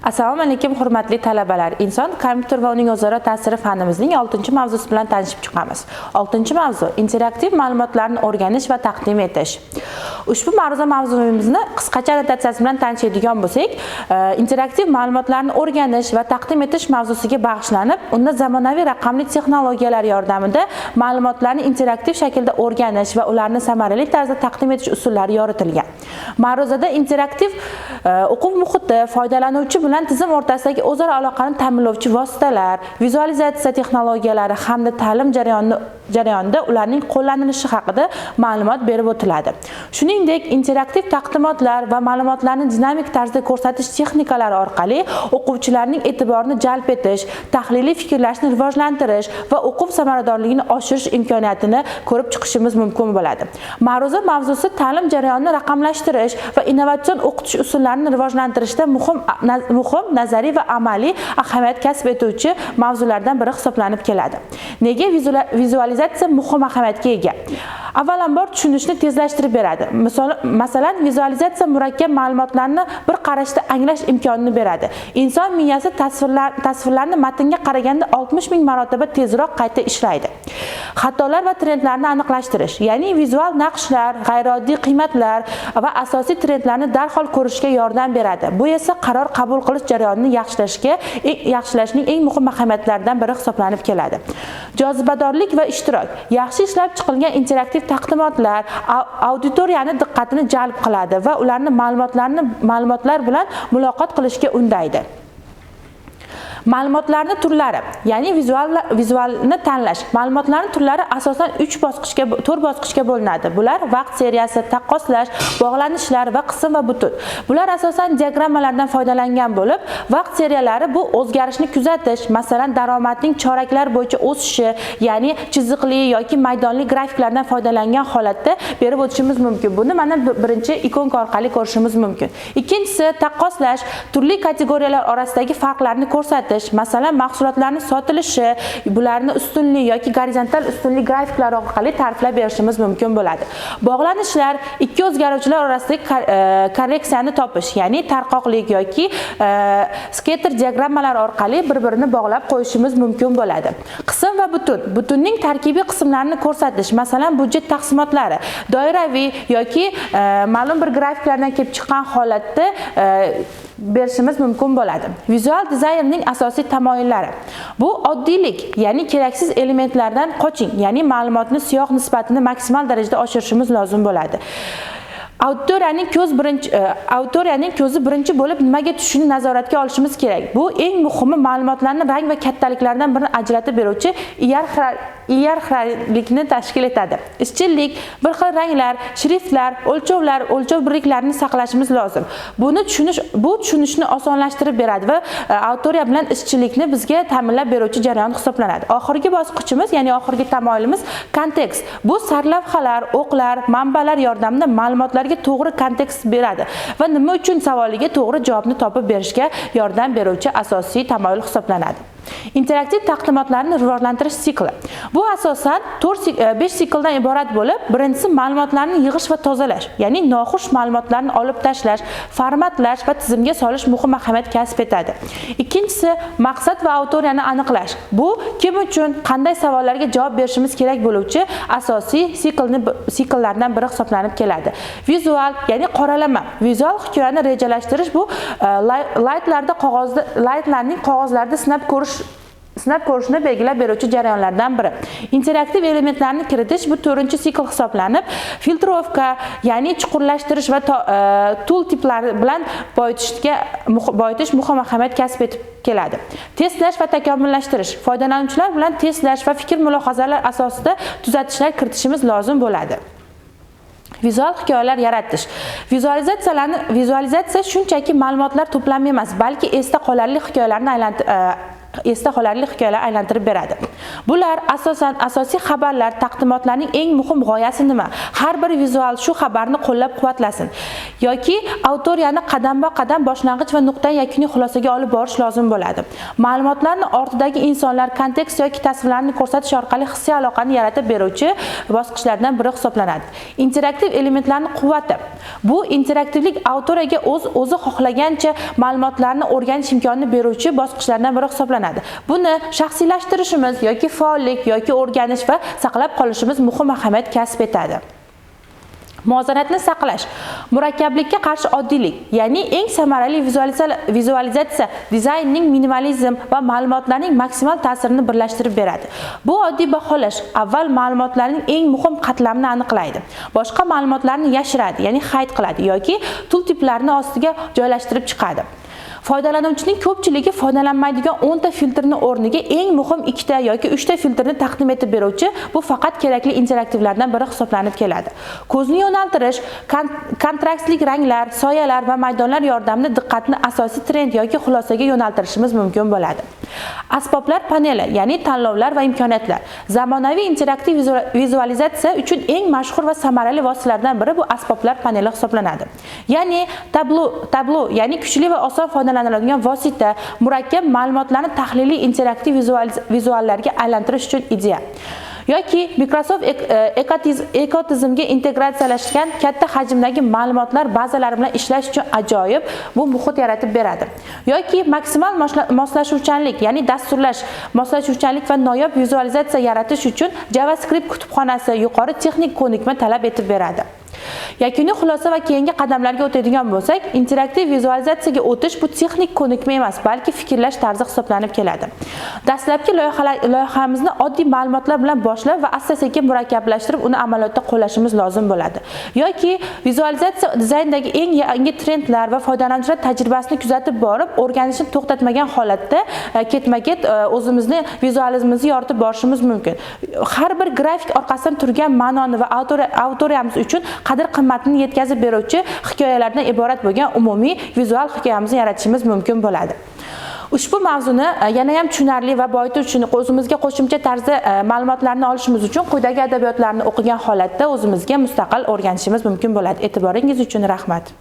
Assalomu alaykum, hurmatli talabalar. Inson, kompyuter va uning o'zaro ta'siri fanimizning 6-mavzusi bilan tanishib chiqamiz. 6-mavzu: interaktiv ma'lumotlarni o'rganish va taqdim etish. Ushbu ma'ruza mavzuimizni qisqacha annotatsiyasi bilan tanishadigan bo'lsak, interaktiv ma'lumotlarni o'rganish va taqdim etish mavzusiga bag'ishlanib, unda zamonaviy raqamli texnologiyalar yordamida ma'lumotlarni interaktiv shaklda o'rganish va ularni samarali tarzda taqdim etish usullari yoritilgan. Ma'ruzada interaktiv o'quv muhiti, foydalanuvchi bilan tizim o'rtasidagi o'zaro aloqani ta'minlovchi vositalar, vizualizatsiya texnologiyalari hamda ta'lim jarayonida ularning qo'llanilishi haqida ma'lumot berib o'tiladi. Shuningdek, interaktiv taqdimotlar va ma'lumotlarni dinamik tarzda ko'rsatish texnikalari orqali o'quvchilarning e'tiborini jalb etish, tahliliy fikrlashni rivojlantirish va o'quv samaradorligini oshirish imkoniyatini ko'rib chiqishimiz mumkin bo'ladi. Ma'ruza mavzusi ta'lim jarayonini raqamlashtirish va innovatsion o'qitish usullarini rivojlantirishda muhim nazariy va amaliy ahamiyat kasb etuvchi mavzulardan biri hisoblanib keladi. Nega vizualizatsiya muhim ahamiyatga ega? Avvalambor, tushunishni tezlashtirib beradi. Misol, masalan, vizualizatsiya murakkab ma'lumotlarni bir qarashda anglash imkonini beradi. Inson miyasi tasvirlarni matnga qaraganda 60 ming marotaba tezroq qayta ishlaydi. Xatolar va trendlarni aniqlashtirish, ya'ni vizual naqshlar, g'ayrioddiy qiymatlar va asosiy trendlarni darhol ko'rishga yordam beradi. Bu esa qaror qabul qilish jarayonini yaxshilashning eng muhim ahamiyatlaridan biri hisoblanib keladi. Jozibadorlik va ishtirok. Yaxshi ishlab chiqilgan interaktiv taqdimotlar auditoriyani diqqatini jalb qiladi va ularni ma'lumotlar bilan muloqot qilishga undaydi. Ma'lumotlarni turlari, ya'ni vizualni tanlash. Ma'lumotlarning turlari asosan 3 bosqichga, 4 bosqichga bo'linadi. Bular: vaqt seriyasi, taqqoslash, bog'lanishlar va qism va butun. Bular asosan diagrammalardan foydalangan bo'lib, vaqt seriyalari bu o'zgarishni kuzatish, masalan, daromadning choraklar bo'yicha o'sishi, ya'ni chiziqli yoki maydonli grafiklardan foydalangan holatda berib o'tishimiz mumkin. Buni mana birinchi ikonka orqali ko'rishimiz mumkin. Ikkinchisi taqqoslash, turli kategoriyalar orasidagi farqlarni ko'rsatish, masalan, mahsulotlarni sotilishi, bularni ustunli yoki gorizontal ustunli grafiklar orqali ta'riflab berishimiz mumkin bo'ladi. Bog'lanishlar ikki o'zgaruvchilar orasidagi korreksiyani topish, ya'ni tarqoqlik yoki scatter diagrammalar orqali bir-birini bog'lab qo'yishimiz mumkin bo'ladi. Qism va butun, butunning tarkibiy qismlarini ko'rsatish, masalan, budjet taqsimotlari, doiraviy yoki ma'lum bir grafiklardan kelib chiqqan holatda berishimiz mumkin bo'ladi. Vizual dizaynerning asosiy tamoyillari. Bu oddiylik, ya'ni keraksiz elementlardan qoching, ya'ni ma'lumotni siyoq nisbatini maksimal darajada oshirishimiz lozim bo'ladi. Auditoriyaning ko'zi birinchi bo'lib nimaga tushishini nazoratga olishimiz kerak. Bu eng muhimi, ma'lumotlarni rang va kattaliklardan birini ajratib beruvchi iyerarxiylikni tashkil etadi. Izchillik, bir xil ranglar, shriftlar, o'lchovlar, o'lchov birliklarini saqlashimiz lozim. Bu tushunishni osonlashtirib beradi va auditoriya bilan izchillikni bizga ta'minlab beruvchi jarayon hisoblanadi. Oxirgi bosqichimiz, ya'ni oxirgi tamoyilimiz kontekst. Bu sarlavhalar, o'qlar, manbalar yordamida ma'lumotlarga to'g'ri kontekst beradi va nima uchun savoliga to'g'ri javobni topib berishga yordam beruvchi asosiy tamoyil hisoblanadi. Interaktiv taqdimotlarni rivojlantirish sikli. Bu asosan 4, 5 sikldan iborat bo'lib, birinchisi ma'lumotlarni yig'ish va tozalash, ya'ni noxush ma'lumotlarni olib tashlash, formatlash va tizimga solish muhim ahamiyat kasb etadi. Ikkinchisi maqsad va auditoriyani aniqlash. Bu kim uchun, qanday savollarga javob berishimiz kerak bo'luvchi asosiy sikllardan biri hisoblanib keladi. Vizual, ya'ni qoralama, vizual hikoyani rejalashtirish bu laytlarning qog'ozlarda sinab ko'rishni belgilab beruvchi jarayonlardan biri. Interaktiv elementlarni kiritish bu to'rtinchi sikl hisoblanib, фильтровка, ya'ni chuqurlashtirish va tool tiplari bilan boyitish muhim ahamiyat kasb etib keladi. Testlash va takomillashtirish, foydalanuvchilar bilan testlash va fikr mulohazalar asosida tuzatishlar kiritishimiz lozim bo'ladi. Vizual hikoyalar yaratish. Vizualizatsiya shunchaki ma'lumotlar to'plami emas, balki esda qolarli hikoyalar aylantirib beradi. Bular asosan asosiy xabarlar, taqdimotlarning eng muhim g'oyasi nima? Har bir vizual shu xabarni qo'llab-quvvatlasin yoki auditoriyani qadamba-qadam boshlang'ich va nuqtadan yakuniy xulosaga olib borish lozim bo'ladi. Ma'lumotlarni ortidagi insonlar, kontekst yoki tasvirlarni ko'rsatish orqali hissiy aloqani yaratib beruvchi bosqichlardan biri hisoblanadi. Interaktiv elementlarning quvvati. Bu interaktivlik auditoriyaga o'zi xohlagancha ma'lumotlarni o'rganish imkonini beruvchi bosqichlardan biri hisoblanadi. Buni shaxsiylashtirishimiz yoki faollik yoki o'rganish va saqlab qolishimiz muhim ahamiyat kasb etadi. Muvozanatni saqlash, murakkablikka qarshi oddiylik, ya'ni eng samarali vizualizatsiya dizaynning minimalizm va ma'lumotlarning maksimal ta'sirini birlashtirib beradi. Bu oddiy baholash avval ma'lumotlarning eng muhim qatlamini aniqlaydi. Boshqa ma'lumotlarni yashiradi, ya'ni hide qiladi yoki tooltiplarni ostiga joylashtirib chiqadi. Foydalanuvchining ko'pchiligi foydalanmaydigan 10 ta filtrni o'rniga eng muhim 2 ta yoki 3 ta filtrni taqdim etib beruvchi bu faqat kerakli interaktivlardan biri hisoblanib keladi. Ko'zni yo'naltirish, kontrastli ranglar, soyalar va maydonlar yordamida diqqatni asosiy trend yoki xulosaga yo'naltirishimiz mumkin bo'ladi. Asboblar paneli, ya'ni tanlovlar va imkoniyatlar. Zamonaviy interaktiv vizualizatsiya uchun eng mashhur va samarali vositalardan biri bu asboblar paneli hisoblanadi. Ya'ni tablo, ya'ni kuchli va oson foydalaniladigan vosita, murakkab ma'lumotlarni tahliliy interaktiv vizuallarga aylantirish uchun ideal. Yoki Microsoft ekotizimga integratsiyalashgan katta hajmdagi ma'lumotlar bazalari bilan ishlash uchun ajoyib bu muhit yaratib beradi. Yoki maksimal moslashuvchanlik, ya'ni dasturlash, moslashuvchanlik va noyob vizualizatsiya yaratish uchun JavaScript kutubxonasi yuqori texnik ko'nikma talab etib beradi. Yakuniy xulosa va keyingi qadamlarga o'tadigan bo'lsak, interaktiv vizualizatsiyaga o'tish bu texnik ko'nikma emas, balki fikrlash tarzi hisoblanib keladi. Dastlabki loyihamizni oddiy ma'lumotlar bilan boshlab va asta-sekin murakkablashtirib, uni amaliyotda qo'llashimiz lozim bo'ladi. Yoki vizualizatsiya dizayndagi eng yangi trendlar va foydalanuvchilar tajribasini kuzatib borib, o'rganishni to'xtatmagan holatda ketma-ket o'zimizni vizualizmimizni yoritib borishimiz mumkin. Har bir grafik orqasidan turgan ma'noni va auditoriyamiz uchun qadr-qimmatini yetkazib beruvchi hikoyalardan iborat bo'lgan umumiy vizual hikoyamizni yaratishimiz mumkin bo'ladi. Ushbu mavzuni yana ham tushunarli va boyitish uchun o'zimizga qo'shimcha tarzda ma'lumotlarni olishimiz uchun quyidagi adabiyotlarni o'qigan holatda o'zimizga mustaqil o'rganishimiz mumkin bo'ladi. E'tiboringiz uchun rahmat.